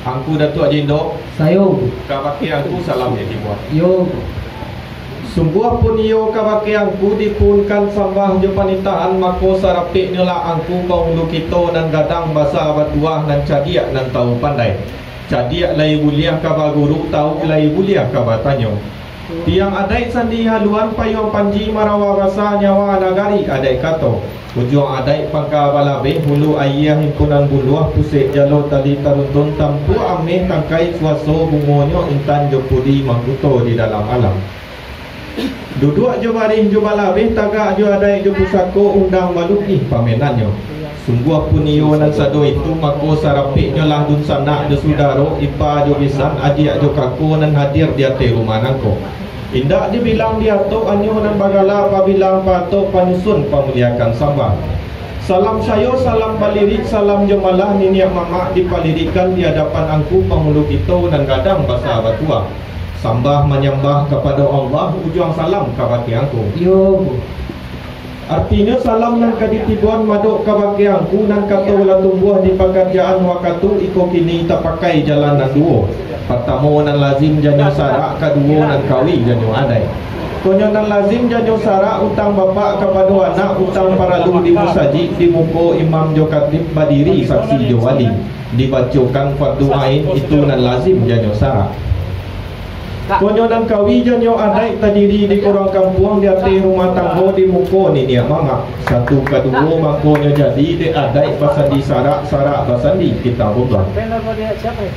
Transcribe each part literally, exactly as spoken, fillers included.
Angku Datuak Jindo. Sayo. Kabake angku salam di tibuan. Yo. Sungguah pun iyo kabake angku dipuhunkan sambah jo panitahan, mako sarapeknyolah angku pangulu kito nan gadang basa batuah, nan cadiak nan tahu pandai. Cadiak lai buliah ka baguru, tahu lai buliah ka batanyo. Tiang adaik sandi haluan, payuang panji marawa basa, nyawa nagari adaik kato. Ujuang adaik pangka balabeh, hulu aia himpunan buluah, pusek jalo tali taruntun, tampuak ameh tangkai kuaso, bungonyo intan jo pudi mangkuto di dalam alam. Duduak jo barih jo balabeh, tagak jo adaik jo pusako, undang balukih pamenannyo. Sungguah pun iyo nan sado itu, mako sarapeknyolah dunsanak jo sudaro, ipa jo bisan, adiak jo kako nan hadir di ateh rumah nangko. Indak dibilang diatok, anyo nan bagala pabilang paatok, panyusun pamuliakan sambah. Salam sayo, salam balirik, salam jo malah niniak mamak dipalirikkan di adapan angku pangulu kito nan gadang basa batuah. Sambah manyambah kapado Allah, ujuang salam kabake angku. Yo. Artinyo salam nan ka ditibuan madok kabake angku, nan kato lah tumbuah di pakarjaan wakatu, iko kini tapakai jalan nan duo. Partamo nan lazim janyo sarak, kaduo nan kawi janyo adaik. Konyo nan lazim janyo sarak, utang bapak kapado anak, utang paralu di musajik, di muko imam jo katib, badiri saksi jo wali, dibacokan fardu ain, itu nan lazim janyo sarak. Konyo nan kawi janyo adaik tadiri di korong kampuang, di ateh rumah tanggo, di muko niniak mamak. Satu kaduo mangkonyo jadi, dek adaik basandi sarak, sarak basandi kitabullah.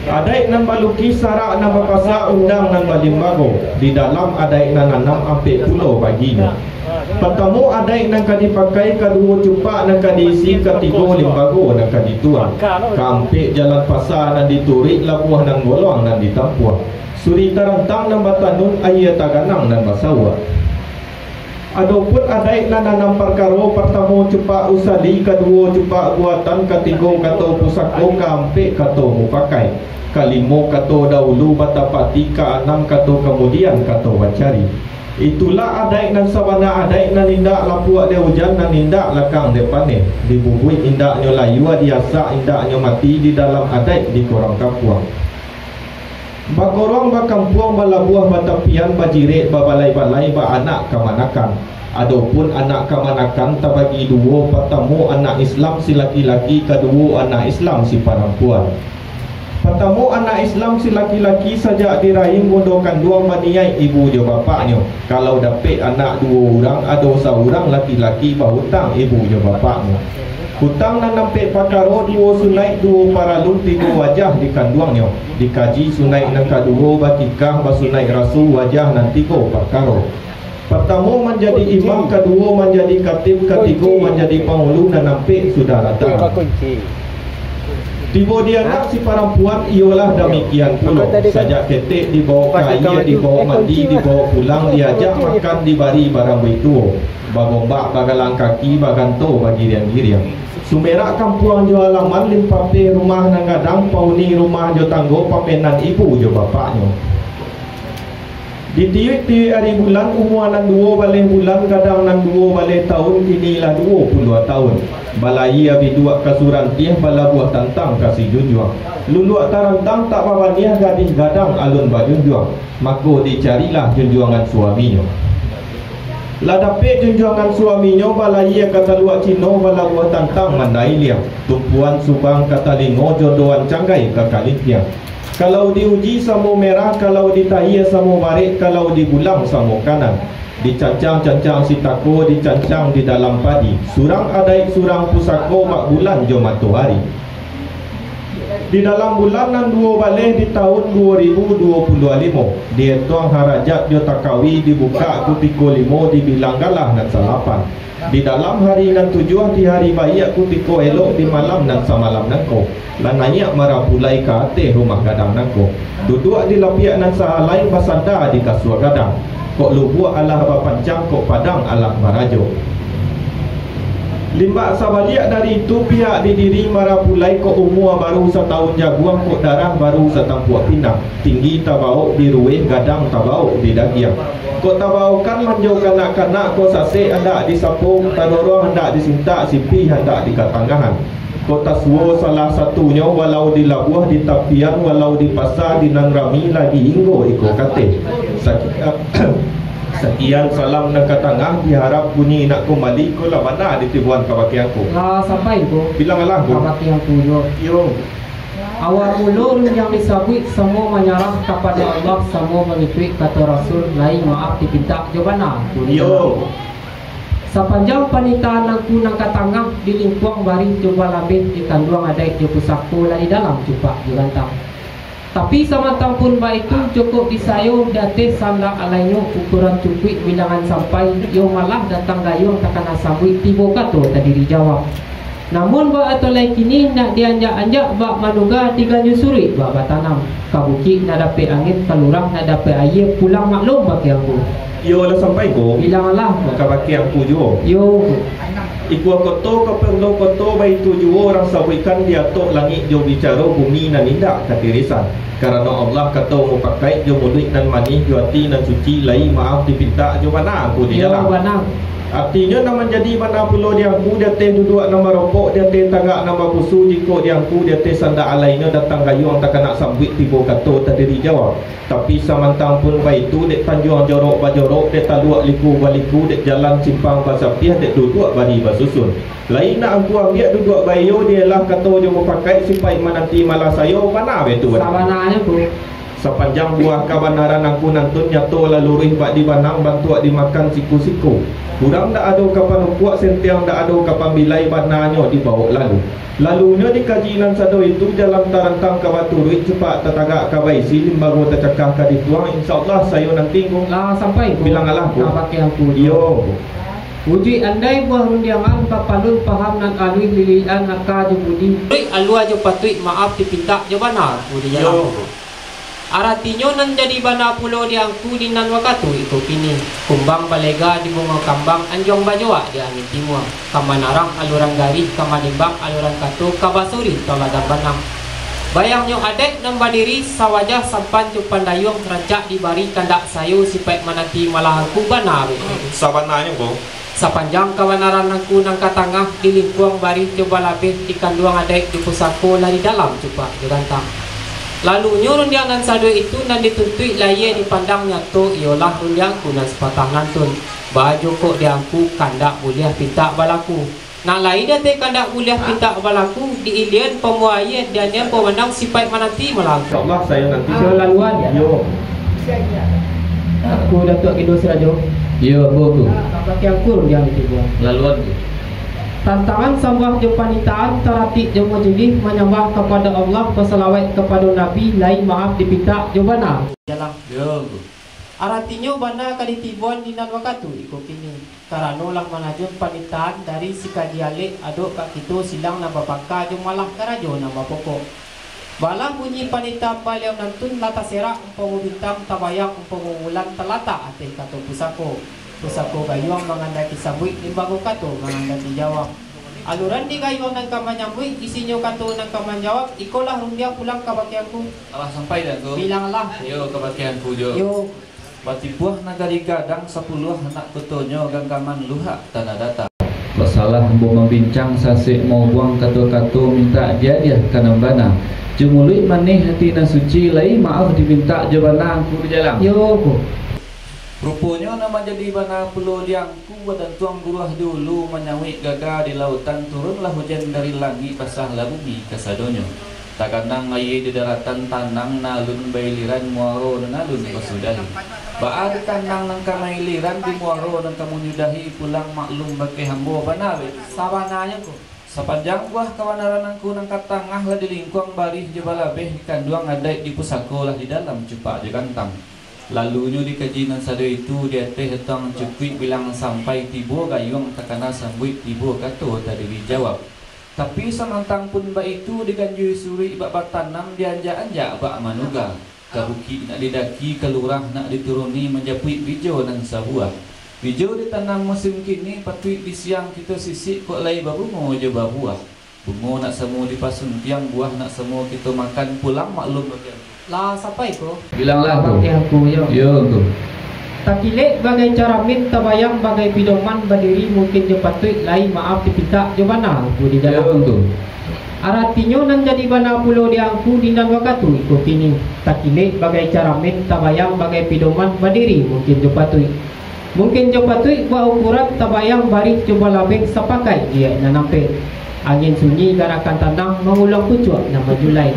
Adaik nan balukih, sarak nan bapasak, undang nan balimbago. Di dalam adaik nan anam, ampek pulo baginyo. Partamo adaik nan ka dipakai, kaduo cupak nan ka diisi, katigo limbago nan ka dituang, kaampek jalan pasa nan dituruik, labuah nan goluang nan ditampuah. Suri tarantang nan batanun, aia taganang nan basauak. Adopun adaik nan anam parkaro, partamo cupak usali, kaduo cupak buatan, katigo kato pusako, kaampek kato mupakai, kalimo kato daulu batapati, kaanam kato kamudian kato bacari. Itulah adaik nan sabana adaik, nan indak lapuak dek ujan, nan indak lakang dek paneh, dibubuik indaknyo layua, diasak indaknyo mati, di dalam adaik di korong kampuang. Bakorong bakampuang, balabuah batapian, bajirek babalai-balai, baanak kamanakan. Adopun anak kamanakan tabagi duo, partamo anak Islam si laki-laki, kaduo anak Islam si parampuan. Partamo anak Islam si laki-laki sajak di rahim bundo kanduang baniaik ibu jo bapaknyo, kalau dapek anak duo urang, ado saurang laki-laki bautang ibu jo bapaknyo. Utang nan ampek pakaro, duo sunaik, duo paralun, tigo wajah di kanduangnyo. Dikaji sunaik nan kaduo, bakikah basunaik rasu, wajah nan tigo pakaro. Partamo manjadi imam, kaduo manjadi katib, katigo manjadi pangulu, nan ampek sudah datang. Tibo di anak si parampuan, iyolah damikian pulo. Sajak ketek dibao ka aia, dibao mandi, dibao pulang, diajak makan, dibari barambuik tuo. Bagombak bagalang kaki, baganto bagiriang-giriang. Sumerak kampuang jo alaman, limpapeh rumah nan gadang, pauni rumah jo tanggo, pamenan ibu jo bapaknyo. Ditiuik-tiuik ari bulan, umua nan duo baleh bulan, gadang nan duo baleh taun, kini lah duo puluah taun. Balayia biduak ka Surantiah, balabuah tantang ka Sijunjuang. Luluak tarantang tak babaniah, gadih gadang alun bajunjuang. Mako dicarilah junjuangan suaminyo. Lah dapek junjuangan suaminyo, balayia ka Taluak Cino, balabuah tantang Mandai Liang. Tumpuan subang ka talingo, jodoan canggai ka kalintiang. Kalau diuji samo merah, kalau ditahia samo barek, kalau dibulang samo kanan. Dicancang-cancang sitako, dicancang di dalam padi. Surang adaik, surang pusako, bak bulan jo matoari. Di dalam bulan nan duo baleh di taun duo ribu duo puluah limo, dietong harajat jo takawi, dibukak kutiko limo, dibilang galah nan salapan. Di dalam hari nan tujuah, di hari baiak kutiko elok, di malam nan samalam nangko, lah naiak marapulai ka ateh rumah gadang nangko. Duduak di lapiak nan sahalai, basanda di kasua gadang. Kok lubuak alah bapancang, kok padang alah barajo. Limbak sabaliak dari itu, pihak di diri marapulai, kok umua baru sataun jaguang, kok darah baru satampuak pinang. Tinggi tabaok di rueh, gadang tabaok di dagiang. Kok tabaokan manjo kanak-kanak, kok sasek handak disapo, tadorong handak disintak, sipih handak dikatangahan. Kota Suwo salah satunyo, walau di labuah, di tapian, walau di pasa, di nan rami lagi inggo iko kateh. Sakian, sakian salam nan ka tangah, diharap bunyi nak kumbali, ko lah bana ditibuan ka bakeh angku. Lah sampai ko. Bilang alah ko. Ka bakeh angku juo. Yo. Awal mulo rundiang disabuik, samo manyarah kapado Allah, samo mangikuik kato Rasul, lai maaf dipintak jo bana. Yo. Sapanjang panitahan angku nan ka tangah, di lingkuang barih jo balabeh, di kanduang adaik jo pusako, lah di dalam cupak jo gantang. Tapi samantang pun baitu, cukuik di sayo, di ateh sandak alainyo, ukuran cukuik bilangan sampai, iyo malah datang gayuang takana sambuik, tibo kato tadiri jawab. Namun bak atau lai kini, nak dianjak-anjak bak manuga, diganju suruik bak batanam. Ka bukik nak dapek angin, ka lurah nak dapek aia, pulang maklum bakeh angku. Iyo lah sampai ko. Bilang alah. Ka bakeh angku juo. Yo. Ikua koto ka parlo koto, baitu juo urang sabuikkan, di atok langik jo bicaro, bumi nan indak katirisan. Karano Allah kato mupakaik, jo muluik nan manih, jo ati nan suci, lai maaf dipintak jo bana angku di jalan. Yo, bana. Artinyo nan manjadi bana pulo di angku, di ateh duduak nan baropok, di ateh tagak nan bapusu, jikok di angku, di ateh sandak alainyo datang gayuang takana sambuik, tibo kato tadiri jawab. Tapi samantang pun baitu, dek tanjuang jorok bajorok, dek taluak liku baliku, dek jalan simpang basapiah, dek duduak bari basusun. Lai nak angku ambiak duduak baiyo, dialah kato jo mupakaik, sipaik mananti malah sayo, bana baitu, bana. Sabananyo, Bro. Sapanjang buah kabanaran angku nantun, nyato lah luruih bak dibanang, bantuak dimakan siku-siku. Urang ndak ado ka panukuak, sentiang ndak ado ka pambilai, bananyo dibawok lalu. Lalunyo dikaji nan sado itu, jalan tarantang ka baturuik, cupak tatagak ka baisi, limbago tacakah ka dituang, insya Allah sayo nanti ko. Lah sampai ko. Bilang alah ko. Ka bakeh angku. Iyo. Ujuik andai buah rundiangan, bapalun paham nan aluih, lilian aka jo budi. Tuik alua jo patuik, maaf dipintak jo bana, budi jalan. Iyo. Aratinyo nan jadi bana pulo di angku di nan wakatu iko kini. Kumbang balega di bungo kambang, anjuang bajoak di angin timua. Ka manarang aluran garih, ka manimbang aluran kato, ka basuri tauladan banang. Bayangnyo adaik nan badiri, sawajah sampan jo pandayuang, rancak dibari kandak sayo, sipaik mananti malah angku, bana baitu. Sabananyo, Bro. Sapanjang kabanaran angku nan ka tangah, di lingkuang barih jo balabeh, di kanduang adaik jo pusako, lah di dalam cupak jo gantang. Lalunyo rundiang nan sado itu, nan dituntuik layie dipandang nyato, iyolah rundiang angku nan sapatah nantun. Baa jo kok di angku, kandak buliah pintak balaku. Nak lai di ateh kandak buliah pintak balaku, di ilian pamuaie, di anian pamandang, sipaik mananti malah angku. Insya Allah, sayo nanti. Sayo laluan. Yo. Angku Datuak Kido Sirajo. Iyo, Angku, Angku. Ka bakeh angku rundiang tibo. Laluan, Angku. Tantangan sambah jo panitahan, taratik jo majilih, manyambah kapado Allah, basalawaik kapado Nabi, lai maaf dipintak jo bana. Jalan. Yo, Angku. Aratinyo bana ka ditiboan di nan wakatu iko kini. Karano lah manajun panitahan dari sikaji alek, adok ka kito silang nan bapangka jo malah karajo nan bapokok. Balah bunyi panitahan baliau nantun, lah taserak umpamo bintang, tabayang umpamo bulan, talatak ateh kato pusako. Pusako gayuang mangandaki sambuik, limbago kato mangandaki jawab. Aluran di gayuang nan ka manyambuik, isinyo kato nan ka manjawab, ikolah rundiang pulang ka bakeh angku. Alah sampai dah tu? Bilang alah. Yo, ka bakeh angku jo. Yo. Batibuah nagari gadang sapuluah, anak kotonyo ganggaman luhak tanah data. Basalah ambo mambincang, sasek maubuang kato-kato, mintak diadiah ka nan bana. Jo muluik manih, ati nan suci, lai maaf dipintak jo bana, Angku di jalan. Yo, Angku. Ruponyo nan manjadi bana pulo di angku, badantuang guruah di ulu, manyauik gaga di lautan, turunlah ujan dari langik, basahlah bumi kasadonyo. Taganang aia di daratan, tanang nan alun bailiran, muaro nan alun basudahi. Baa di tanang nan ka mailiran, di muaro nan ka manyudahi, pulang maklum bakeh ambo, bana baitu. Sabananyo ko. Sapanjang buah kabanaran angku nan ka tangah, lah di lingkuang barih jo balabeh, di kanduang adaik di pusako, lah di dalam cupak jo gantang. Lalunyo dikaji nan sado itu, di ateh tuang cukuik bilang sampai, tibo gayuang takana sambuik, tibo kato tadiri jawab. Tapi samantang pun baitu, diganjui suruik bak batanam, dianjak-anjak bak manuga. Ka bukik nak didaki, ka lurah nak dituruni, manjapuik bijo nan sabuah. Bijo ditanam musim kini, patuik di siang kito sisik, kok lai babungo jo babuah. Bungo nak samo dipasuntiang, buah nak samo kito makan, pulang maklum bakeh angku. Lah sampai ko. Bilanglah, Angku. Bakeh angku, yo. Yo, Angku. Takilek bagai caramin, tabayang bagai pidoman, badiri mungkin jo patuik, lai maaf dipintak jo bana, Angku di jalan. Yo, Angku. Aratinyo nan jadi bana pulo di angku di nan wakatu iko kini, takilek bagai caramin, tabayang bagai pidoman, badiri mungkin jo patuik. Mungkin jo patuik bak ukuran, tabayang barih jo balabeh, sapakaik giek nan ampek. Angin sunyi garakan tanang, mangulang pucuak nan manjulai.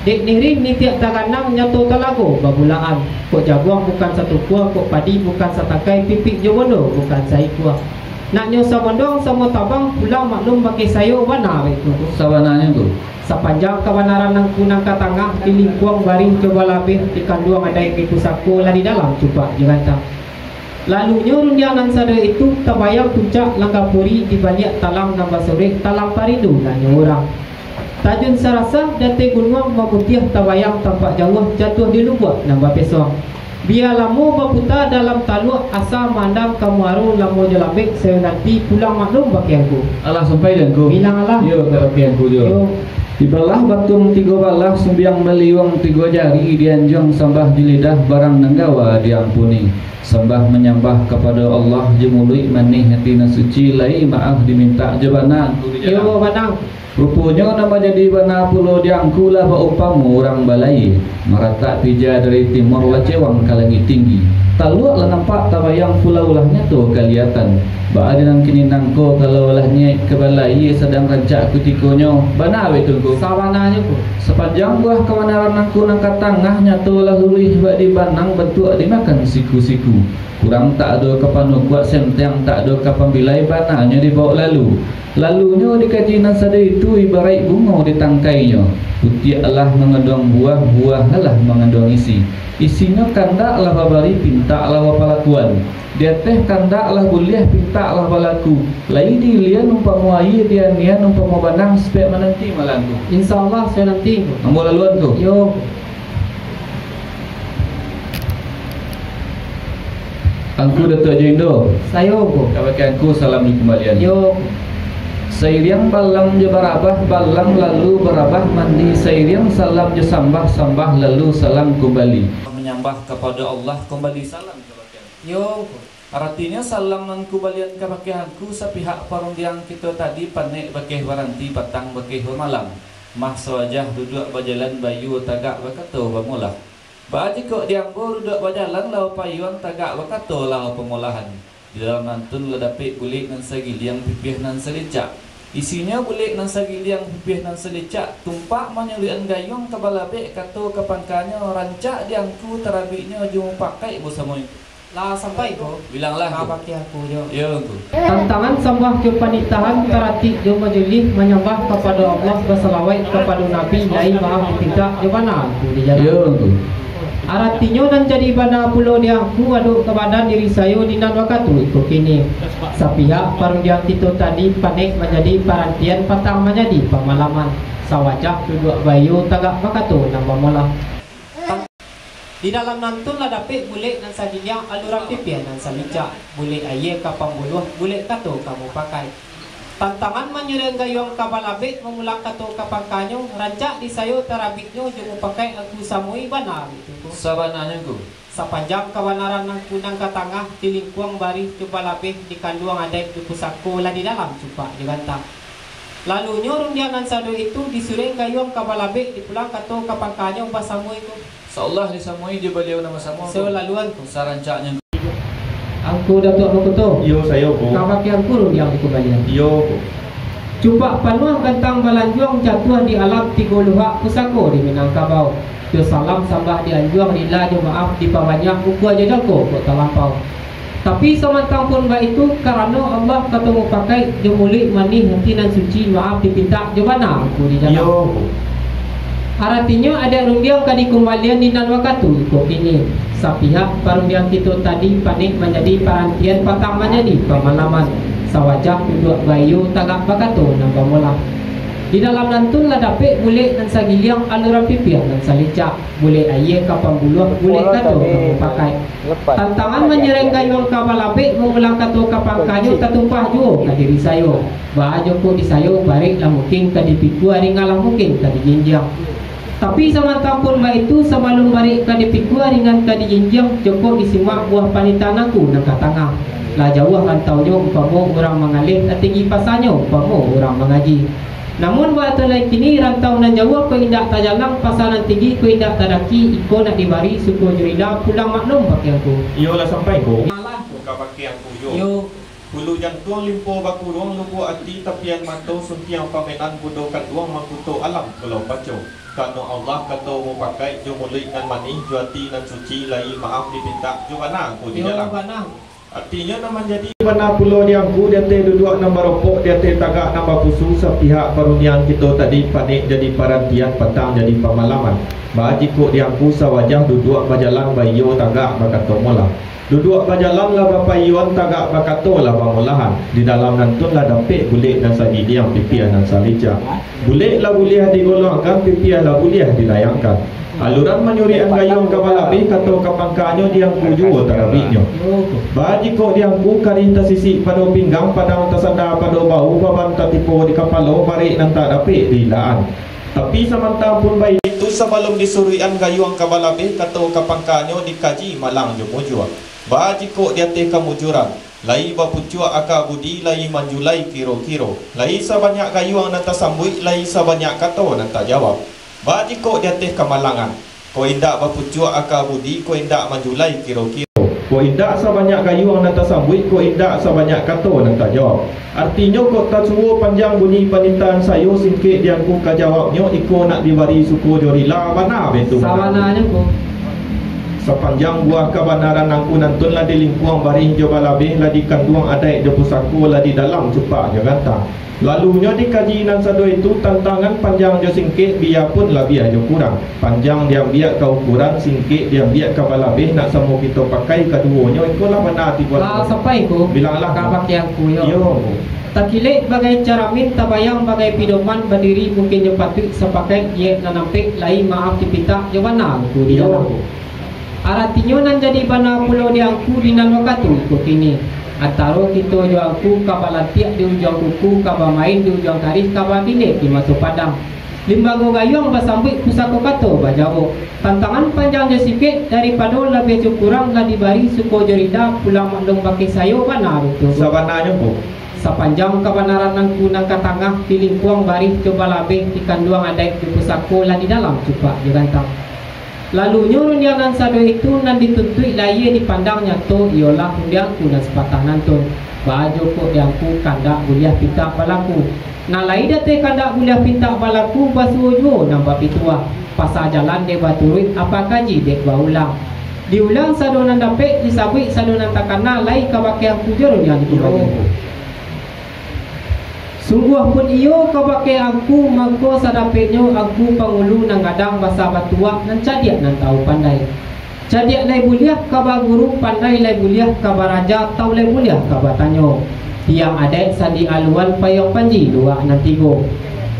Dek nirih nitiak taganang, nyato talago babulaan. Kok jaguang bukan satukua, kok padi bukan satangkai, pipik jo bondo bukan saikua. Naknyo sabondong samo tabang, pulang maklum bakeh sayo, bana baitu. Sabananyo tu. Sapanjang kabanaran angku nan ka tangah, di lingkuang barih jo balabeh, di kanduang adaik di pusako, lah di dalam cupak jo gantang. Lalunyo rundiang nan sado itu, tabayang puncak Langgapuri, di baliak talang nan basorek, talang parindu naknyo urang. Tajun sarasah di ateh gunuang, mamutiah tabayang tampak jauah, jatuah di lubuak nan bapesuang. Bia lamo baputa dalam taluak, asa mandam ka muaro, lamo jo lambek sayo nanti, pulang maklum bakeh angku. Alah sampai di angku? Bilang alah. Yo, ka bakeh angku jo. Yo. Dibalah batung tigo balah, sumbiang baliuang tigo jari, dianjuang sambah di lidah, barang nan gawa diampuni. Sambah manyambah kapado Allah, jo muluik manih, ati nan suci, lai maaf dimintak jo bana angku di jalan. Yo, bana. Ruponyo nan manjadi bana pulo di angku, lah baumpamo urang balayia, maratak pija dari timur, lah cewang ka langik tinggi. Taluak lah nampak tabayang, pulau lah nyato kaliyatan. Baa di nan kini nangko, kalau lah niaik ka balayia, sadang rancak kutikonyo, bana baitu, Ngku? Sabananyo, Ngku. Sapanjang buah kabanaran angku nan ka tangah, nyato lah luruih bak dibanang, bantuak dimakan siku-siku. Kurang tak ado ka panukuak, senteng tak ado ka pambilai, bananyo dibaok lalu. Lalunyo dikaji nan sado itu, ibaraik bungo di tangkainyo. Putiak alah manganduang buah, buah alah manganduang isi. Isinyo kandak lah babari, pintak lah bapalakuan. Di ateh kandak lah buliah, pintak lah balaku. Lai diilian umpamo aia, dianian umpamo banang, sipek mananti malam tu. Insya Allah, sayo nanti, Ngku. Ambo laluan tu. Yo. Angku Datuak Ajo Indo. Sayo, Ngku. Ka bakeh angku salam dikumbalian. Yo. Sairiang balam jo barabah, balam lalu barabah mandi, sairiang salam jo sambah, sambah lalu salam kumbali. Manyambah kapado Allah, kumbali salam ka bakeh angku. Yo, Ngku. Aratinyo salam nan kubalian ka bakeh angku, sapihak parundiang kito tadi, panek bakeh baranti, patang bakeh bamalam. Mah sawajah duduak bajalan, bayo tagak bakato bamolah. Baa jikok di ambo duduak bajalan, lah bapayuang, tagak bakato lah bapamolahan. Di dalam nantun lah dapek bulek nan sagiliang, pipiah nan salicak. Isinyo bulek nan sagiliang, pipiah nan salicak, tumpak manyuluikan gayuang ka balabek, kato ka pangkanyo, rancak di angku tarabiknyo, jo mupakaik basamo itu. Lah sampai ko? Bilanglah, Ngku. Ka bakeh angku jo. Yo, Ngku. Tantangan sambah jo panitahan, taratik jo majulih, manyambah kapado Allah, basalawaik kapado Nabi, lai maaf dipintak jo bana angku di jalan. Yo, Ngku. Aratinyo nan jadi bana pulo di angku, adok ka badan diri sayo di nan wakatu iko kini. Sapihak parundiang kito tadi, panek manjadi parantian, patang manjadi pamalaman. Sawajah duduak bayo, tagak bakato nan bamolah. Di dalam nantun lah dapek bulek nan sagiliang, aluran pipiah nan salicak, bulek aia ka pambuluah, bulek kato ka mupakaik. Tantangan manyuruang gayuang ka balabek, mamulang kato ka pangkanyo, rancak di sayo tarabiknyo, jo mupakaik angku samui, bana baitu, Ngku. Sabananyo, Ngku. Sapanjang kabanaran angku nan ka tangah, di lingkuang barih jo balabeh, di kanduang adaik jo pusako, lah di dalam cupak jo gantang. Lalunyo rundiang nan sado itu, disuruang gayuang ka balabek, dipulang kato ka pangkanyo, basamui, Ngku. Insyaallah disamui jo baliau nan basamo, Ngku. Sayo laluan, Ngku. Sarancaknyo. Angku Datuak Mangkuto. Iyo, sayo, Ngku. Ka bakeh angku rundiang dikumbalian. Iyo, Ngku. Cupak panuah gantang balanjuang, jatuah di alam tigo luhak, pusako di Minangkabau. Jo salam sambah dianjuang, rila jo maaf dipabanyak, ukua jo jangko kok talampau. Tapi samantang pun baitu, karano Allah kato mupakaik, jo muluik manih, ati nan suci, maaf dipintak jo bana angku di jalan. Iyo. Aratinyo, adaik rundiang ka dikumbalian di nan wakatu iko kini. Sapihak parundiang kito tadi, panek manjadi parantian, patang manjadi pamalaman. Sawajah duduak bayo, tagak bakato nan bamolah. Di dalam nantun lah dapek bulek nan sagiliang, aluran pipiah nan salicak, bulek aia ka pambuluah, bulek kato ka mupakaik. Tantangan manyerang gayuang ka balabek, mamulang kato ka pangkanyo, tatumpah juo ka diri sayo. Baa jokok di sayo, barek lah mungkin ka dipikua, ringan lah mungkin ka dijinjiang. Tapi samantang pun baitu, sabalun barek ka dipikua, ringan ka dijinjiang, jokok disimak buah panitahan angku nan ka tangah. Lah jauah rantaunyo umpamo urang mangaleh, lah tinggi pasanyo umpamo urang mangaji. Namun baa tu lai kini, rantau nan jauah ko indak tajalang, pasa nan tinggi ko indak tadaki, iko nak dibari suko jo rila, pulang maklum bakeh angku. Iyolah sampai ko. Alah. Ka bakeh angku jo. Yo. Hulu jantuang limpo bakuruang, lubuak ati tapian mato, suntiang pamenan budo kanduang, mangkuto alam pulau paco. Karano Allah kato mupakaik, jo muluik nan manih, jo ati nan suci, lai maaf dipintak, jo bana angku di Yo, dalam. Bana. Artinyo nan manjadi bana pulo di angku, di ateh duduak nan baropok, di ateh tagak nan bapusu, sapihak parunian kito tadi, panek jadi parantian, patang jadi pamalaman. Baa jikok di angku sawajah, duduak bajalan, baiyo tagak bakato molah. Duduak bajalan lah bapaiyoan, tagak bakato lah bamolahan. Di dalam nantun lah dapek bulek nan sagidiang, pipiah nan salicak. Bulek lah buliah digolangkan, pipiah lah buliah dilayangkan. Aluran manyurikan gayuang ka balabeh, kato ka pangkanyo di angku juo tarabiknyo. Baa jikok di angku karih tasisik pado pinggang, padang tasanda pado bahu, baban tatipo di kapalo, barek nan tak dapek diilaan. Tapi samantang pun baitu, sabalum disuruikan gayuang ka balabeh, kato ka pangkanyo dikaji malang jo mujua. Baa jikok di ateh kamujuran, lai bapucuak aka budi, lai manjulai kiro-kiro, lai sabanyak gayuang nan tasambuik, lai sabanyak kato nan tajawab. Baa jikok di ateh kamalangan, ko indak bapucuak aka budi, ko indak manjulai kiro-kiro, ko indak sabanyak gayuang nan tasambuik, ko indak sabanyak kato nan tajawab. Artinyo, kok tasuo panjang bunyi panitahan sayo, singkek di angku ka jawabnyo, iko nak dibari suko jo rila, bana baitu. Sabananyo ko. Sapanjang buah kabanaran angku nantun lah dilingkuang barih jo balabeh, lah dikanduang adaik jo pusako, lah di dalam cupak jo gantang. Lalunyo dikaji nan sado itu, tantangan panjang jo singkek, bia pun labiah jo kurang. Panjang diambiak ka ukuran, singkek diambiak ka balabeh, nak samo kito pakai kaduonyo, ikolah bana tibuan. Lah sampai ko. Bilanglah. Ka bakeh angku yo. Yo. Takilek bagai caramin, tabayang bagai pidoman, badiri mungkin jo patuik, sapakaik diek nan ampek, lai maaf dipintak, jo bana angku di dalam. Yo. Aratinyo nan jadi bana pulo di angku di nan wakatu iko kini. Antaro kito jo angku, ka balantiak di ujuang kuku, ka bamain di ujuang karih, ka babinek di mato padang. Limbago gayuang basambuik, pusako kato bajawok. Tantangan panjang jo singkek, daripado labiah jo kurang, lah dibari suko jo rila, pulang maklum bakeh sayo, bana baitu. Sabananyo ko. Sapanjang kabanaran angku nan ka tangah, dilingkuang barih jo balabeh, dikanduang adaik jo pusako, lah di dalam cupak jo gantang. Lalunyo rundiang nan sado itu, nan dituntuik lahia dipandang nyato, iyolah rundiang angku nan sapatah nantun. Baa jikok di angku kandak buliah pintak balaku. Nan lai di ateh kandak buliah pintak balaku, basuo juo nan bapituah. Pasa jalan dek baturuik, apa kaji dek baulang. Diulang sado nan dapek, disabuik sado nan takana, lai ka bakeh angku jo rundiang di kubanyo. Sungguah pun iyo ka bakeh angku, mangko sadapeknyo angku pangulu nan gadang basa batuah, nan cadiak nan tahu pandai. Cadiak lai buliah ka baguru, pandai lai buliah ka baraja, tahu lai buliah ka batanyo. Tiang adaik sandi aluan, payuang panji luak nan tigo.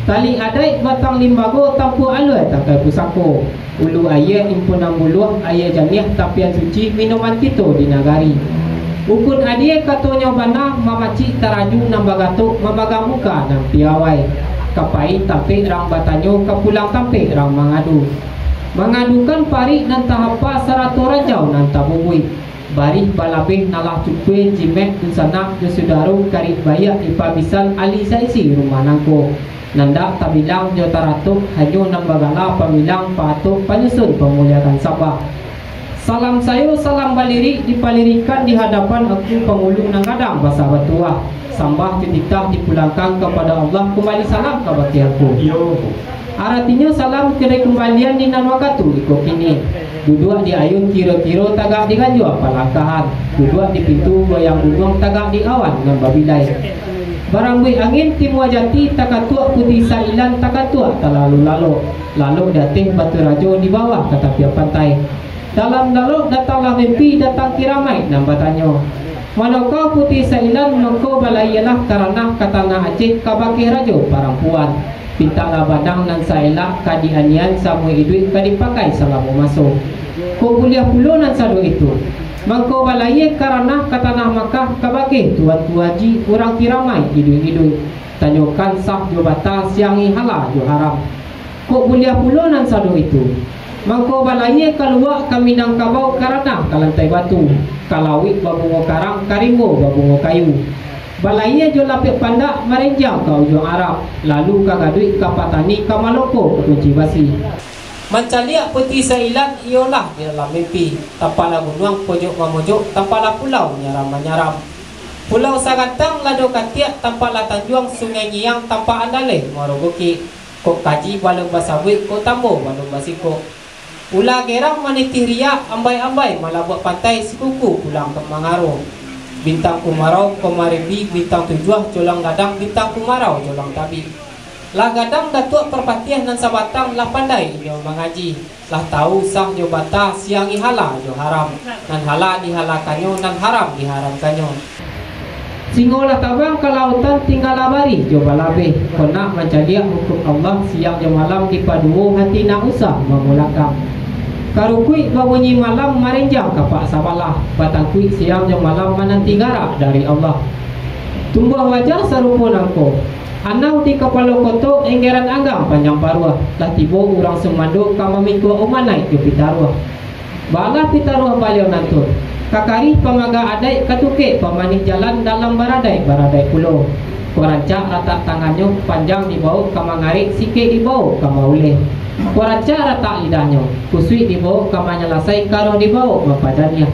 Tali adaik batang limbago, tampuak aluai tangkai pusako. Ulu aia impunan buluah, aia janiah tapian suci, minuman kito di nagari. Ukun adie katonyo bana, mamacik taraju nan bagatok, mamagang muka nan piawai. Ka pai tampek rang batanyo, ka pulang tampek rang mangadu. Mangadukan parik nan tahapa, sarato ranjau nan tabubuik. Barih balabeh nan lah cukue, jimek dunsanak jo sudaro, karik baiak dipabisan, alih saisi rumah nangko. Nan dak tabilang jo taratok, hanyo nan bagala pamilang, paatok panyusun pamuliakan sambah. Salam sayo salam balirik, dipalirikan di hadapan angku pangulu nan gadang basa batuah. Sambah jo titah dipulangkan kapado Allah, kumbali salam ka bakeh angku. Iyo. Aratinyo salam ka dikumbalian di nan wakatu iko kini. Duduak di ayun kiro-kiro, tagak di ganjua palangkahan. Duduak di pintu goyang gunuang, tagak di awan nan babilai. Barambuik angin timua jati, takatuak putiah sailan, takatuak talalu lalok. Lalok di ateh batu rajo, di bawah ka tapian pantai. Dalam lalok datanglah mimpi, datang kiramaik nan batanyo, manokah putiah sailan, mangko balaialah ka ranah, ka tanah Aceh, ka bakeh rajo parampuan. Pintaklah banang nan saelak, ka dianian samo iduik, ka dipakai salamo maso. Kok buliah pulo nan sado itu, mangko balaia ka ranah, ka tanah Makkah, ka bakeh tuanku haji, urang kiramaik iduik-iduik. Tanyokan sah jo batal, siangi halal jo haram. Kok buliah pulo nan sado itu, mangko balaia ka luak, ka Minangkabau, ka ranah, ka lantai batu, ka lauik babungo karang, ka rimbo babungo kayu. Balayia jo lapek pandak marenjang ka ujuang Arab, lalu ka gaduik ka patani ka maloko ka kunci basi. Mancaliak puti sailat iyolah di dalam mimpi, tampaklah gunuang pojok mamojok, tampaklah pulau nyaram manyaram. Pulau Sagantang lado katiak, tampaklah tanjuang Sungai Ngiang, tampak Andaleh Muaro Bukik. Kok kaji balun basabuik, kok tambo balun basikok. Ula gerang manitih riak, ambai-ambai malabuak pantai, sikuku pulang ka mangaro. Bintang Kumarau, Komarimbi, Bintang Tujuah, Colang Gadang, Bintang Kumarau, Colang Tabik. Lah gadang Datuak Parpatiah nan sabatang, lah pandai inyo mangaji. Lah tahu sah jo bata, siang ihala jo haram. Nan halal dihalalkannyo, nan haram diharamkannyo. Singo lah tabang ka lautan, tinggalah barih jo balabeh. Kok nak mancaliak hukum Allah, siang jo malam dipaduo, hati nak usah mamulakang. Karukuik babunyi malam, marenjang kapak sabalah. Batangkuik siang jo malam, mananti garak dari Allah. Tumbuah wajah sarupo nangko, anau di kapalo koto, enggeran anggang panjang paruah. Lah tibo urang sumando, ka mamikua umanaik jo pitaruah. Balah pitaruah baliau nantun, ka karih pamaga adaik, ka tukek pamanih jalan, dalam baradaik-baradaik pulo. Kok rancak latak tangannyo, panjang dibawok ka mangarek, sikek dibawok ka mauleh. Kok rancak latak lidahnyo, kusuik dibawok ka manyalasai, karuah dibawok mampajaniah.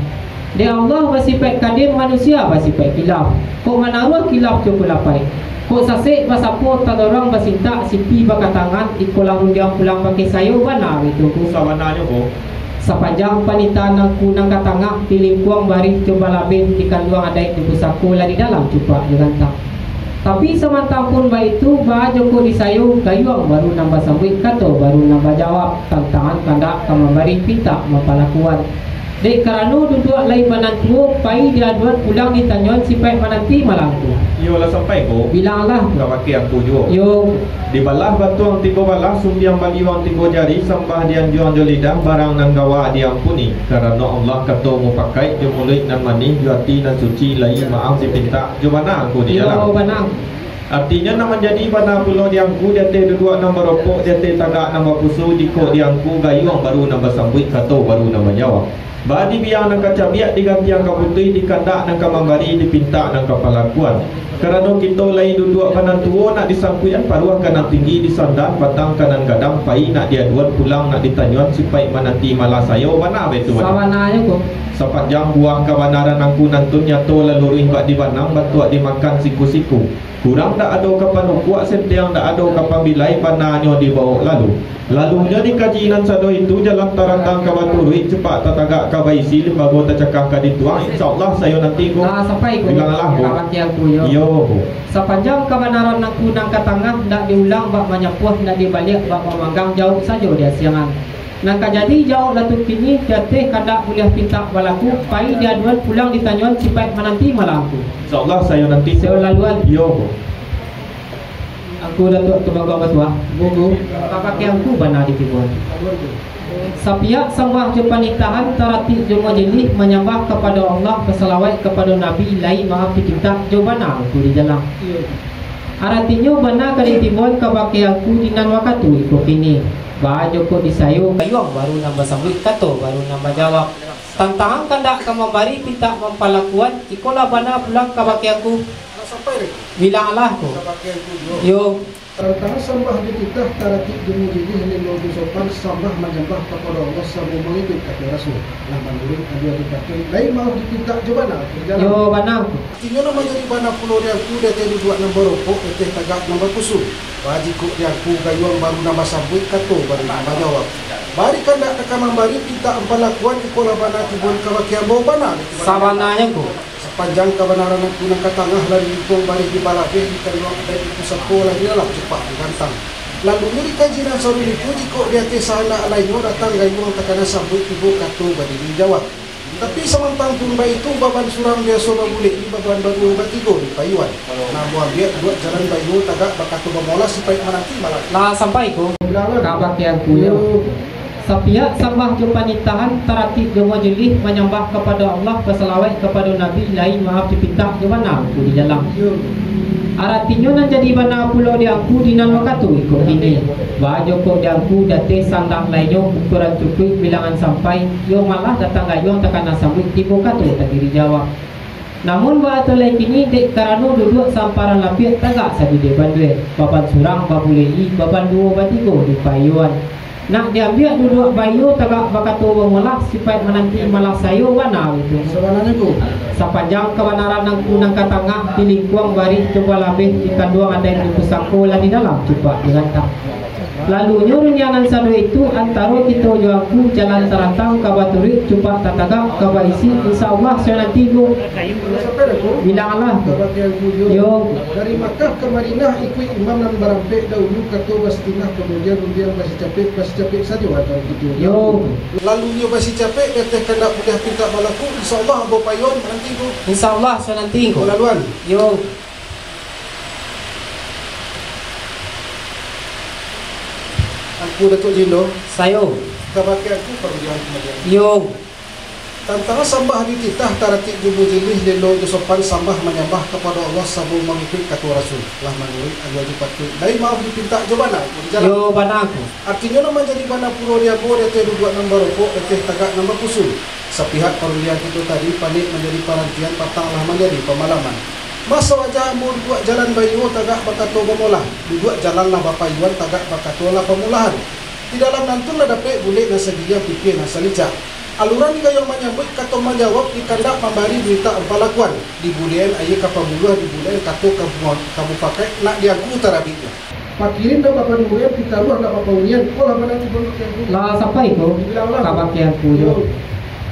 Dek Allah basipaik kadim, manusia basipaik kilaf. Kok manaruah kilaf jo kulapai. Kok sasek basapo, tadorong basintak, siti bakatangan, iko lah rundiang pulang bakeh sayo, bana itu, Ngku. Sabananyo, Ngku. Sapanjang panitahan Ngku nan ka tangah, di lingkuang barih jo balabeh, di kanduang adaik jo pusako, lah di dalam cupak jo gantang. Tapi samantang pun baitu, baa joko di sayo, gayuang baru nan basambuik, kato baru nan bajawab, tantangan kandak ka mambari, pintak mampalakuan. Dek karano duduak lai banantuo, pai diaduan pulang ditanyoan, sipaik mananti malang tu. Iyo lah sampai ko. Bilanglah. Ka bakeh angku juo. Yo. Dibalah batuang tigo balah, sumbiang baliuang tigo jari, sambah dianjuang jo lidah, barang nan gawa diampuni. Karano Allah kato mupakaik, jo muluik nan manih, jo ati nan suci, lai maaf dipintak, jo bana angku di jalan. Iyo, bana. Artinyo, nan manjadi bana pulo di angku, di ateh duduak nan baropok, di ateh tagak nan bapusu, jikok di angku gayuang baru nan basambuik, kato baru nan bajawab. Baa dibiang nan ka cabiak, digantiang ka putuih, dikandak nan ka mambari, dipintak nan ka palakuan. Karano kito lai duduak banantuo, nak disangkuian paruah ka nan tinggi, disandan batang ka nan gadang, pai nak diaduan pulang nak ditanyoan, sipaik mananti malah sayo, bana baitu, bana. Sabananyo ko. Sapanjang buah kabanaran angku nantun, nyato lah luruih bak dibanang, batuak dimakan siku-siku. Kurang dak ado ka panukuak, sentiang dak ado ka pambilai, bananyo dibawok lalu. Lalunyo dikaji nan sado itu, jalan tarantang ka baturuik, cupak tatagak ka baisi, limbago tacakah ka dituang, insya Allah sayo nanti ko. Ah, sampai ko. Bilanglah ko. Ka bakeh angku yo. Iyo ko. Sapanjang kabanaran angku nan ka tangah, ndak diulang bak manyapuah, ndak dibaliak bak mamanggang, jawab sajo di asiangan. Nan ka jadi jawab lah tu kini, di ateh kandak buliah pintak balaku, pai diaduan pulang ditanyoan, sipaik mananti malah angku. Insya Allah sayo nanti. Sayo laluan. Iyo ko. Angku Datuak Tumangguang Batuah. Bubu. Ka bakeh angku bana ditibuan. Sapiak sambah jo panitahan, taratik jo majilih, manyambah kapado Allah, basalawaik kapado Nabi, lai maaf dipintak, jo bana angku di jalan. Iyo. Aratinyo bana ka ditibuan ka bakeh angku di nan wakatu iko kini. Baa joko di sayo, gayuang baru nan basambuik, kato baru nan bajawab. Tantangan kandak ka mambari, pintak mampalakuan, ikolah bana pulang ka bakeh angku. Nak sampai deh. Bilanglah ko. Ka bakeh angku juo. Yo. Tantangan sambah jo titah, taratik jo majilih, limo jo sopan, sambah manyambah kapado Allah, samo mangikuik kato Rasul. Lah manuruik aduan dipatuik, lai maaf dipintak, jo bana angku di jalan. Yo, bana angku. Artinyo, nan manjadi bana pulo di angku, di ateh duduak nan baropok, di ateh tagak nan bapusu. Baa jikok di angku gayuang baru nan basambuik, kato baru nan bajawab. Baa kandak nan ka mambari, pintak mampalakuan, ikolah bana tibuan ka bakeh ambo, bana. Sabananyo ko. Sapanjang kabanaran angku nan ka tangah, lah di lingkuang barih jo balabeh, di kanduang adaik jo pusako, lah di dalam cupak jo gantang. Lalunyo dikaji nan sarupo itu, jikok di ateh sahandak lainyo, datang gayuang takana sambuik, tibo kato badiri jawab. Tapi samantang pun baitu, baban surang biaso babulek, di baban baduo batigo di payuan. Nah, ambo ambiak duduak jalan baiyo tagak, bakato bamolah, sipaik mananti malah. Lah sampai ko. Ka bakeh angku yo. Sapiak sambah jo panitahan, taratik jo majilih, manyambah kapado Allah, basalawaik kapado Nabi, lai maaf dipintak, jo bana angku di jalan. Aratinyo, nan jadi bana pulo di angku di nan wakatu iko kini. Baa joko di angku di ateh sahandak lainyo, ukuran cukuik bilangan sampai, yo malah datang gayuang takana sambuik, tibo kato tadiri jawab. Namun baa tu lai kini, dek karano duduak samparan lapiak tagak sabideh banduek, baban surang babulek-i, baban duo batigo dipaiyoan. Nak diambiak duduak baiyo tagak bakato bamolah, sipaik mananti malah sayo bana itu. Sabananyo tu. Sapanjang kabanaran Angku nan ka tangah, di lingkuang barih jo balabeh, di kanduang adaik di pusako lah di dalam cupak di rantang. Lalunyo rundiang nan sado itu, antaro kito jo Angku, jalan tarantang ka baturuik, cupak tatagak ka baisi, insya Allah sayo nanti ko. Bilang alah ko. Yo. Dari Makkah ka Madinah ikuik imam nan barampek, dahulu kato basitengah, kamudian rundiang basicapek, basicapek sajo antaro kito. Yo. Lalunyo basicapek, di ateh kandak buliah pintak balaku, insya Allah ambo paiyoan mananti ko. Insya Allah sayo nanti ko. Laluan. Yo. Angku Datuak Jindo. Sayo. Kabake Angku parundiangan kamudian. Yo. Tantangan sambah dititah, taratik jo mujilih, lelo jo sopan, sambah manyambah kapado Allah, samo mangikuik kato Rasul, lah manuruik alua jo patuik, lai maaf dipintak jo bana, Angku, di jalan. Yo, bana, Angku. Artinyo nan manjadi bana pulo di ambo, di ateh duduak nan barokok, di ateh tagak nan bapusu. Sapihak parundiangan kito tadi, panek manjadi parantian, patang lah manjadi pamalaman. Masa wajah ambo duduak jalan baiyo, tagak bakato bamolah, duduak jalan lah bapaiyoan, tagak bakato lah pamolahan. Di dalam nantun lah dapek bulek nan sagiliang, pipia nan salicak. Aluran gayuang manyambuik, kato manjawab, di kandak mambari pintak mampalakuan. Dibuliahan aia ka pambuluah, dibuliahan kato ka bu-, ka mupakaik, nak di Angku tarabiknyo. Pakirim ndak bapanuruian, pitaruah ndak bapaunian. Ko lah bana tu, Bang, Bang. Lah sampai ko. Dibilang lah. Ka bakeh Angku jo. Yo.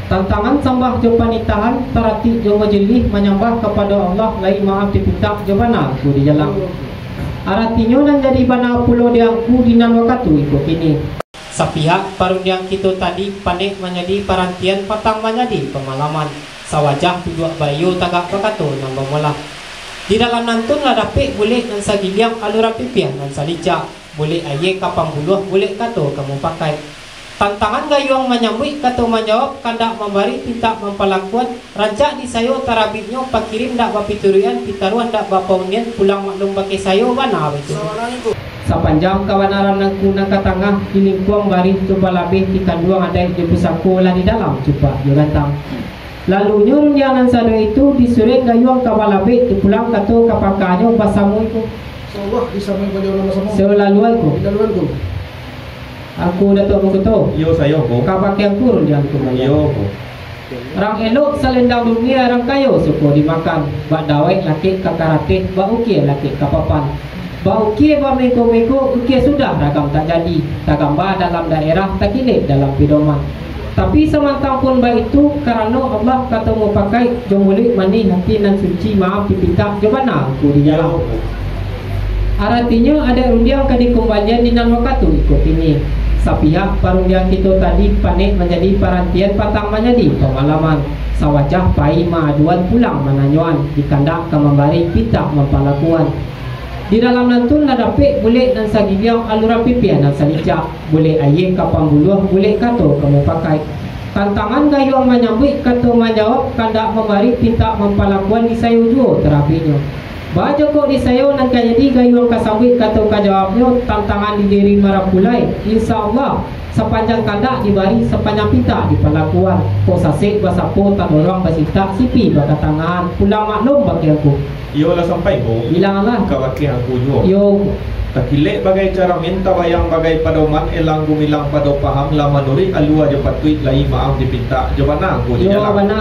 Tantangan sambah jo panitahan, taratik jo majelis, manyambah kapado Allah, lai maaf dipintak jo bana Angku di jalan. Yo. Aratinyo nan jadi bana pulo di Angku di nan wakatu iko kini. Sapihak parundiang kito tadi, panek manjadi parantian, patang manjadi pamalaman. Sawajah duduak baiyo, tagak bakato nan bamolah. Di dalam nantun lah dapek bulek nan sagiliang, aluran pipiah nan salicak, bulek aia ka pambuluah, bulek kato ka mupakaik. Tantangan gayuang manyambuik, kato manjawab, kandak mambari pintak mampalakuan, rancak di sayo tarabiknyo, pakirim ndak bapituruikan, pitaruah ndak bapaunian, pulang maklum bakeh sayo bana baitu. Sapanjang kabanaran Angku nan ka tangah, di lingkuang barih jo balabeh, di kanduang adaik jo pusako, lah di dalam cupak jo gantang. Lalunyo rundiang nan sado itu, di sureng gayuang ka balabeh, di pulang kato ka pakanyo basamo iko. Insyaallah, disamai baliau nan basamo. Salaluan ko. Dilaluan ko. Angku Datuak Mangkuto. Iyo, sayo ko. Ka bakeh Angku rundiang ko. Iyo ko. Rang elok salendang dunia, rang kayo suko dimakan. Bak dawek lakek ka karateh, bak ukia lakek ka papan. Bak ukia bameko-meko, ukia sudah ragam tak jadi. Tagambal dalam daerah, takilek dalam pidoman. Tapi samantang pun baitu, karano Allah kato mupakaik, jo muluik manih, hati nan suci, maaf dipintak, jo bana Angku di jalan. Aratinyo, adaik rundiang ka dikumbalian di nan wakatu iko kini. Sapihak parundiang kito tadi, panek manjadi parantian, patang manjadi pamalaman. Sawajah pai maaduan, pulang mananyoan, di kandak ka mambari, pintak mampalakuan. Di dalam nantun lah dapek bulek nan sagiliang, aluran pipiah nan salicak, bulek aia ka pambuluah, bulek kato ka mupakaik. Tantangan gayuang manyambuik, kato manjawab, kandak mambari, pintak mampalakuan, di sayo juo tarabiknyo. Baa jokok di sayo nan ka jadi, gayuang ka sambuik, kato ka jawabnyo, tantangan di diri marapulai. Insya Allah, sapanjang kandak dibari, sapanjang pintak dipalakuan. Kok sasek basapo, tadorong basintak, sipi bakatangahan, pulang maklum bakeh Angku. Iyo lah sampai ko. Bilang lah. Ka bakeh Angku juo. Iyo. Takilek bagai caramin, tabayang bagai padoman, elang gumilang pado paham, lah manuruik alua jo patuik, lai maaf dipintak, jo bana Angku di jalan. Iyo, bana.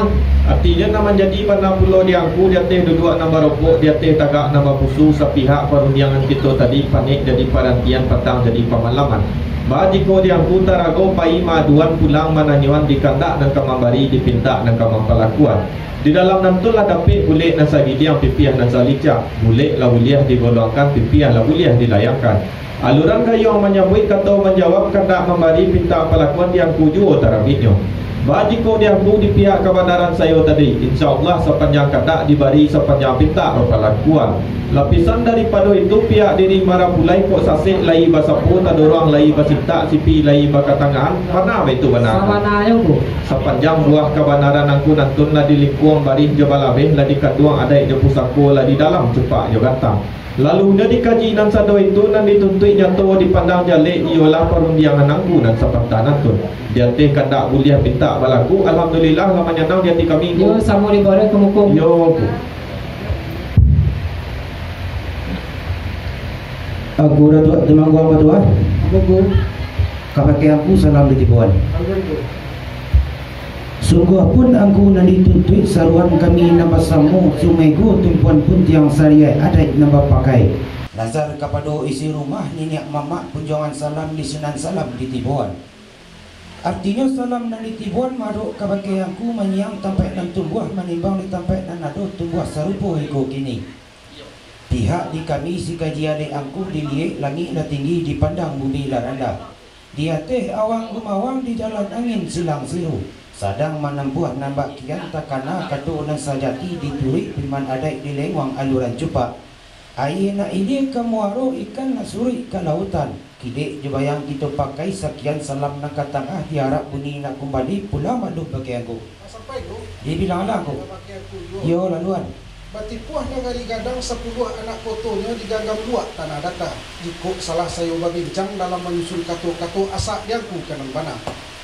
Artinyo, nan manjadi bana pulo di Angku, di ateh duduak nan barokok, di ateh tagak nan bapusu, sapihak parundiangan kito tadi, panek jadi parantian, patang jadi pamalaman. Baa jikok di Angku tarago, pai maaduan, pulang mananyoan, di kandak nan ka mambari, dipintak nan ka mampalakuan. Di dalam nantun lah dapek bulek nan sagiliang, pipiah nan salicak. Bulek lah buliah digolongkan, pipiah lah buliah dilayangkan. Aluran gayuang manyambuik, kato manjawab, kandak mambari, pintak palakuan, di Angku juo tarabiknyo. Baa jikok di Angku di pihak kabanaran sayo tadi, insya Allah sapanjang kandak dibari, sapanjang pintak bapalakuan. Lapisan daripado itu, pihak diri marapulai, kok sasek lai basapo, tadorong lai basintak, sipi lai bakatangahan, bana baitu bana. Sabananyo, Angku. Sapanjang buah kabanaran Angku nantun, lah di lingkuang barih jo balabeh, lah di kanduang adaik jo pusako, lah di dalam cupak jo gantang. Lalu, nan dikaji nan sado itu, nan dituntuik nyato dipandang jaleh, iyolah parundiangan angku nan sapantah nan tu. Di ateh kandak buliah pintak balaku, alhamdulillah, lah manyanang di ati kami, Ngku. Yo, samo di bareh ka muko. Yo, Ngku. Angku Datuak Tumangguang Batuah. Apo, Ngku? Kabakeh angku salam ditiboan. Apo, Ngku? Sungguah pun angku nan dituntuik saruan kami nan basamo, sumego tumpuan puntiang sariah adaik nan bapakai. Nazar kapado isi rumah, niniak mamak, punjuangan salam di sinan salam ditiboan. Artinyo salam nan ditiboan madok kabakeh angku manyiang tampaik nan tumbuah manimbang di tampaik nan ado tumbuah sarupo iko kini. Pihak di kami sikaji adaik angku diliek langik lah tinggi dipandang bumi lah randah. Di ateh awang gumawang, di jalan angin silang siru, sadang manampuah nan bak kian takana kato nan sajati dituruik piman adaik di lenguang aluran cupak. Aia nak ilia ka muaro, ikan nak suruik ka lautan. Kilek jo bayang kito pakai sakian salam nan ka tangah, diarap bunyi nak kumbali pulang maklum bakeh angku. Dibilang lah angku. Yo, laluan. Batipuah nagari gadang, sapuluah anak kotonyo diganggam luak tanah data. Jikok salah sayo babincang dalam manyusun kato-kato, asak di angku ka nan bana.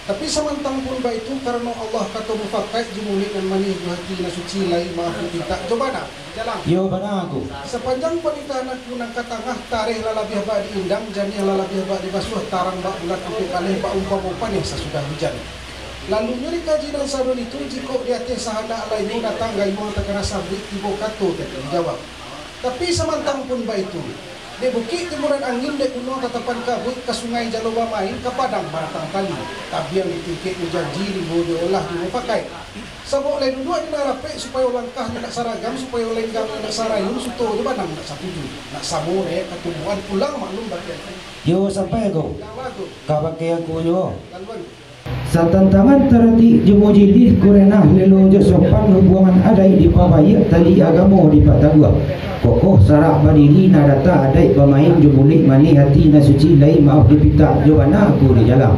Tapi samantang pun baitu, karano Allah kato mufakaik, jo muluik nan manih, jo hati nan suci, lai maaf dipintak jo bana. Jalang. Yo, bana angku. Sapanjang panitahan angku nan ka tangah, tareh lah labiah bak diindam, janiah lah labiah bak dibasuah, tarang bak bulan ampia baleh, baumpamo paneh sasudah hujan. Lalunyo dikaji nan sarupo itu, jikok di ateh sahandak lainyo datang gayuang takana sambuik, tibo kato tadi dijawab. Tapi samantang pun baitu, dek bukik timuran angin, dek gunuang tatapan kabuik, ka sungai jalo bamain, ka padang manatang tali, tabiang ditingkek jo janji, rimbo jo olah dimufakaik. Sabok lai duduak di nan rapek, supayo langkahnyo nak saragam, supayo lenggangnyo nak sarayun, suto jo banang nak satuju, nak samo naiak ka tumbuhan, pulang maklum bakeh angku. Yo, sampai ko. Lalu angku. Ka bakeh angku juo. Laluan. Satantangan taratik jo mujilih, kurenah lelo jo sopan, hubuangan adaik dipabaiak, tali agamo dipataguah. Kokoh sarak badiri, nan data adaik bamain, jo muluik manih, ati nan suci, lai maaf dipintak jo bana angku di jalang.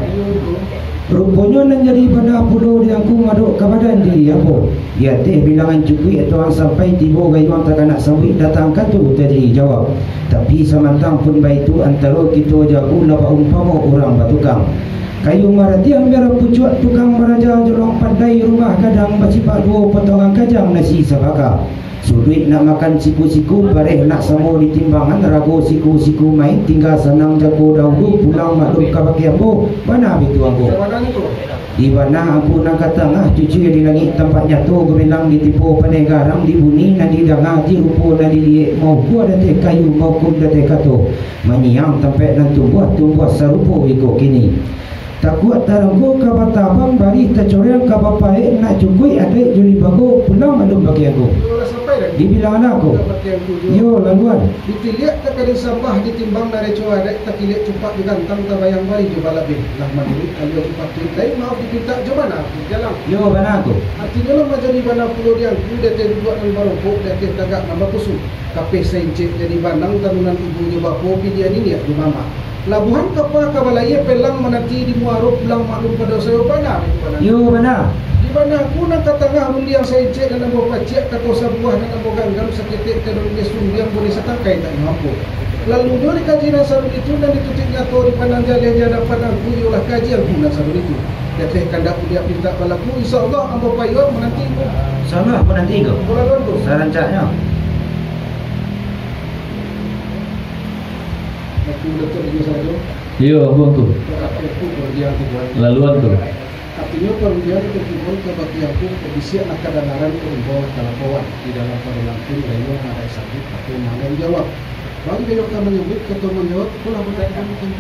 Ruponyo nan jadi bana pulo di angku madok ka badan diri ambo. Di ateh bilangan cukuik, atau ang sampai tibo gayuang takana sambuik, datang kato tadi jawab. Tapi samantang pun baitu, antaro kito jo angku lah baumpamo urang batukang. Kayu maratiah merah pucuak, tukang maraja jolong pandai, rumah gadang basipak duo, potongan kajang nasi sabaka. Suduik nak makan siku-siku, bareh nak samo ditimbangan, rago siku-siku main, tingga sanang jago dahulu, pulang maklum ka bakeh ambo, bana bitu angku. Di bana angku nan ka tangah, cucui di langik tampak nyato, gumilang ditipo paneh garang, di bunyi nan didanga, di rupo nan diliek, maukua di ateh kayu, maukum di ateh kato, manyiang tampaik nan tumbuah, tumbuah sarupo iko kini. Takuak taranggo ka batabang, barih tacoreang ka bapaek, nak cukuik adaik jo limbago, pulang maklum bakeh angku. Dibilang anak ko. Yo, laluan. Ditiliak takadin sambah, ditimbang naraco adaik, takilek cupak jo gantang, tabayang barih jo balabeh, lah manuruik alua jo patuik, lai maaf dipintak jo bana angku jalang. Yo, bana ko. Artinyo lah manjadi bana pulo di angku, di ateh duduak nan barokok, di ateh tagak nan bakusung. Kapeh saincek jadi banang, tanunan ibunyo bapo, pilihan niniak jo mamak. Labuhan kapa ka balayia, pelang mananti di muaro, pulang maklum pado sayo, bana itu bana. Yo, bana. Di bana angku nan ka tangah, rundiang saincek nan ambo paciak, kato sabuah nan ambo ganggam, saketek ka dalam dia sumbiang, buliah satangkai tak nyo ampo. Lalunyo dikaji nan sarupo itu, nan ditutuik nyato dipandang jaleh di adapan angku, iyolah kaji angku nan sarupo itu. Di ateh kandak buliah pintak balaku, insya Allah ambo payuang mananti ko. Insya Allah mananti ko. Ambo laluan ko. Sarancaknyo. Aku letak di sana tu. Iyo, ampun tu. Aku tu pergi aku buat. Laluan tu. Artinyo, parundiangan nan tibo ka bakeh angku, bisiak nan kadangaran, imbau nan kalapoan, di dalam parulangkun, gayuang adaik sambuik, kato manjawab. Bang Gayo ka manyambuik, kato manjawab, itulah bana.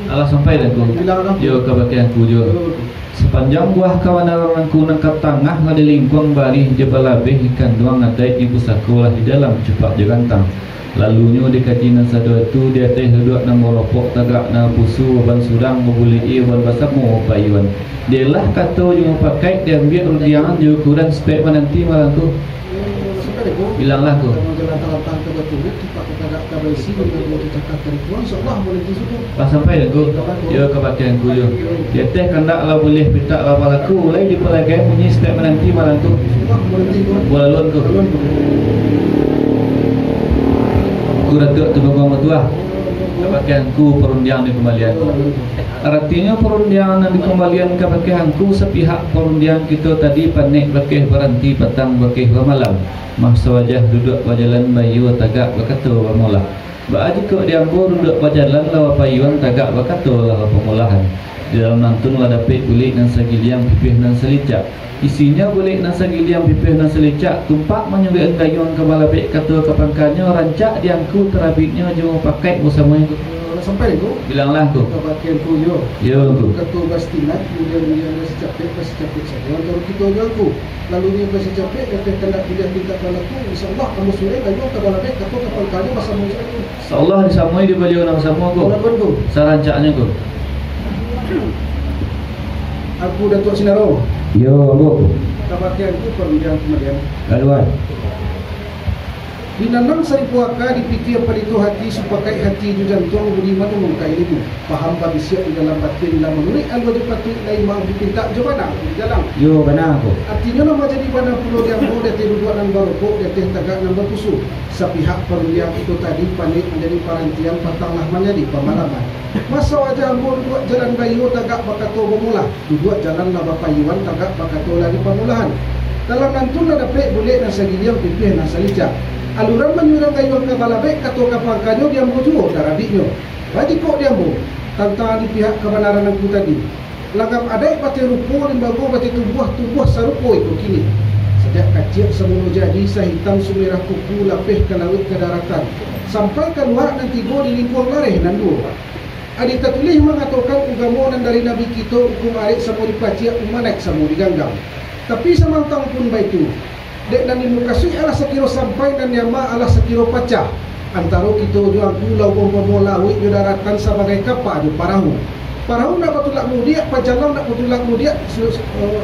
Alah sampai dah ko. Bilang alah. Yo, ka bakeh angku juo. Yo, tu. Sapanjang buah kabanaran angku nan ka tangah lah dilingkuang, barih jo balabeh, kanduang adaik jo pusako lah di dalam cupak jo gantang. Lalunyo dikaji nan sado tu, di ateh duduak nan baropok, tagak nan bapusu, baban surang, babulek-e, baban basamo, payuan. Dialah kato jo mupakaik, diambiak rundiangan jo ukuran, supayo mananti malam tu. Bilanglah ko. Lah sampai dah ko. Yo, ka bakeh angku juo. Di ateh kandak lah buliah pintak lah balaku, lai dipalagai bunyi supayo mananti malam tu. Balaluan ko. Angku Datuak Tumanggung Batuah, ka bakeh angku parundiang dikumbalian. Aratinyo parundiang nan dikumbalian ka bakeh angku sapihak parundiang kito tadi panek bakeh baranti patang bakeh bamalam. Mah sawajah duduak bajalan baiyo tagak bakato bamolah. Baa jikok di ambo duduak bajalan lah bapayuan tagak bakato lah bapamolahan. Di dalam nantun lah dapek bulek nan sagiliang pipih nan salicak. Isinyo bulek nan sagiliang pipih nan salicak, tumpak manyuruik gayuang ka balabek kato ka pangkanyo rancak di angku tarabiknyo jo mupakaik basamo angku. Lah sampai ko? Bilanglah ko. Ka bakeh angku yo. Yo angku. Kato basitinak, kemudian dia basicapek, basicapek sajo antaro kito jo angku. Lalu nyo basicapek, dapek kandak piliah pintak balaku, insyaallah ambo surek gayuang ka balabek kato ka pangkanyo basamo angku. Insyaallah disamoi di baliau nan basamo ko. Walaupun ko. Sarancaknyo ko. Angku Datuak Sinaro. Yo, ambo. Ka bakeh angku parundiang kumadian. Laluan. Dinanam saribu aka, dipikia palito hati, supakaik hati jo jantuang, budi manurun ka ilimu. Paham babisiak di dalam batin, lah manuruik alua jo patuik, lai maaf dipintak jo bana dijalang. Yo, bana ko. Artinyo lah manjadi bana pulo di ambo, di ateh duduak nan barokok, di ateh tagak nan bapusu. Sapihak parundiang kito tadi, panek manjadi parantian, patang lah manjadi pamalaman. Mah sawajah ambo duduak jalan baiyo tagak bakato bamolah, duduak jalan lah bapayuan tagak bakato lah di pamolahan. Dalam nantun lah dapek bulek nan sagiliang pipih nan salicak. Aluran manyuruik gayuang ka balabek kato ka pangkanyo di ambo juo tarabiknyo. Baa jikok di ambo, tantang di pihak kabanaran angku tadi. Langgam adaik bateh rupo, limbago bateh tumbuah, tumbuah sarupo iko kini. Sajak kaciak samulo jadi, sahitam sumerah kuku, lapeh ka lauik ka daratan, sampai ka luhak nan tigo di lingkuang lareh nan duo. Adi tatulih mangatokan ugamo nan dari Nabi kito, ukun arek samo dipaciak, umanaik samo diganggam. Tapi samantang pun baitu, dek nan dimukasuik alah sakiro sampai, nan diama alah sakiro pacah. Antaro kito jo angku lah umpamo lauik jo daratan sabagai kapa jo parahu. Parahu nak batulak mudiak, pancalang nak batulak mudiak, su-, su-, eh,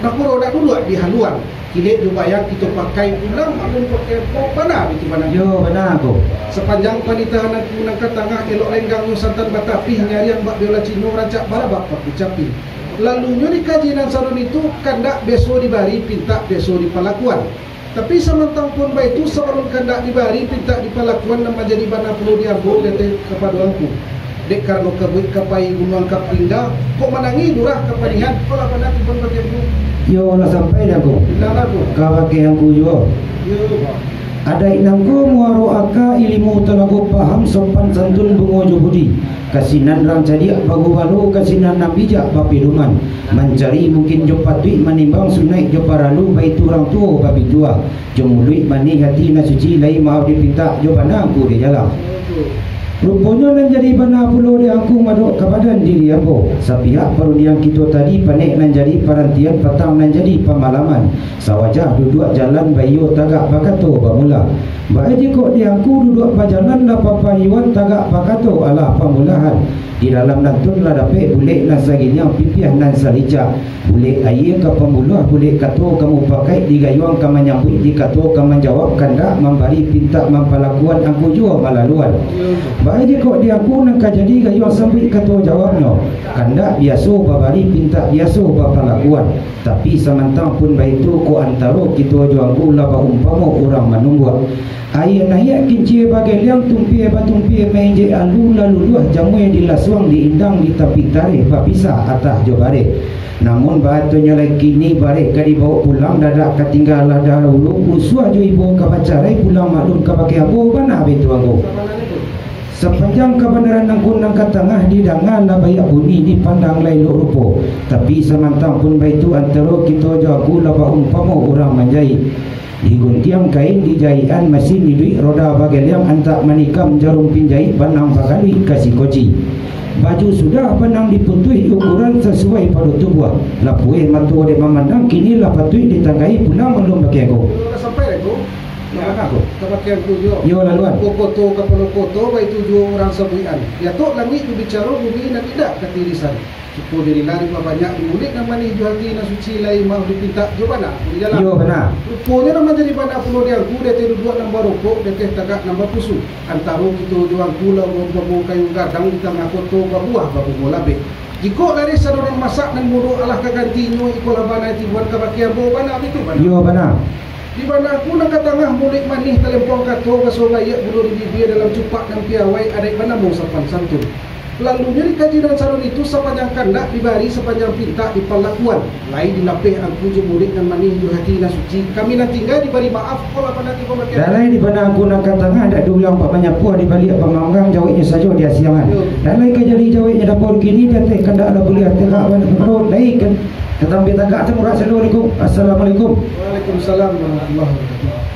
nakuro nak duduak di haluan. Kilek jo bayang kito pakai pulang, alun pakai po-, bana bitu bana. Yo, bana ko. Sapanjang panitahan angku nan ka tangah, elok lenggang nyo santan batapih, nyariang bak biola Cino, rancak barabak paku capi. Lalunyo dikaji nan sarupo itu, kandak biaso dibari, pintak biaso dipalakuan. Tapi samantang pun baitu, sabalun kandak dibari, pintak dipalakuan, nan manjadi bana pulo di ambo, di ateh kapado angku. Dek karano kabuik ka pai gunuang ka pinda, kok manangih lurah ka panihan, kok lah bana timbang bagi ambo. Yo, lah sampai dah ko. Lah, lah ko. Ka bakeh angku juo. Yo. Adaik nangko muaro aka, ilimu talago paham, sopan santun bungo jo budi. Kasinan rang cadiak bagubalo, kasinan nan bijak bapidoman. Mancari mungkin jo patuik, manimbang sunaik jo paralu, baitu urang tuo babituah. Jo muluik manih, ati nan suci, lai maaf dipintak, jo bana angku dijalang. Ruponyo nan jadi bana pulo di angku madok ka badan diri ambo. Sapihak parundiang kito tadi, panek nan jadi parantian, patang nan jadi pamalaman. Sawajah duduak jalan baiyo tagak bakato bamolah. Baa jikok di angku duduak bajalan lah papayuan tagak bakato alah pamolahan. Di dalam nantun lah dapek bulek nan saginiang pipiah nan salicak. Bulek aia ka pambuluah, bulek kato ka mupakaik, digayuang ka manyambuik, dikato ka manjawab, kandak mambari pintak mampalakuan, angku juo malaluan. Baa jikok di angku nan ka jadi gayuang sambuik kato jawabnyo, kandak biaso babari pintak biaso bapalakuan. Tapi samantang pun baitu, kok antaro kito jo angku lah baumpamo urang manumbuak. Aia naiak kincia bageliang, tumpia batumpia mainjek alu, lalu luah jamua dilasuang, diindang di tapi tareh, bapisah atah jo bareh. Namun baatonyo lai kini, bareh ka dibawok pulang, dadak ka tingga lah dahulu, usua jo ibo ka bacarai, pulang maklum ka bakeh ambo, bana baitu angku. Sapanjang kabanaran angku nan ka tangah, didanga lah baiak bunyi, dipandang lah elok rupo. Tapi samantang pun baitu, antaro kito jo angku lah baumpamo urang manjaik. Diguntiang kain, dijaikan masin iduik, roda bageliang, antak manikam jarum pinjaik, banang bagaluik ka sikoci. Baju sudah banang diputuih, ukuran sasuai pado tubuah. Lapueh mato dek mamandang, kini lah patuik ditanggahi, pulang alun bakeh angku. Lah sampai lah tu. Yo, laluan. Koto kapalo koto, baitu juo urang sabuikan. Diatok langik babicaro, bumi nan indak katirisan. Syukur jo lillah, babanyak di muluik nan manih, jo hati nan suci, lai maaf dipintak, jo bana angku dijalang. Yo, bana. Ruponyo nan manjadi bana pulo di angku, di ateh duduak nan barokok, di ateh tagak nan bapusu. Antaro kito jo angku lah umpamo kayu gadang, di tangah koto babuah babungo labek. Jikok lareh sadonan masak nan mudo, alah ka gantinyo, iko lah bana tibuan ka bakeh ambo, bana baitu bana. Yo, bana. Di bana aku nan ka tangah, muluik manih talempoang kato, baso baiak gulo di bibia, dalam cupak nan piawai, adaik banamo sapan santun. Lalunyo dikaji nan sarupo itu, sapanjang kandak dibari, sapanjang pintak dipalakuan. Lai dilapeh angku jo muluik nan manih, jo hati nan suci. Kami nan tingga dibari maaf, ko lah pandang tibo bakian. Dalai di bana aku nan ka tangah, dak diulang pak manyapuah, di baliak pamanggang, jaweknyo sajo di asiangan. Yo. Dalai ka jadi jaweknyo dapur kini, di ateh kandak lah buliah, ateh rak banyak perut, lai kan. Ka tampek tagak tu murah. Assalamualaikum. Assalamualaikum. Waalaikumsalam warahmatullahi wabarakatuh.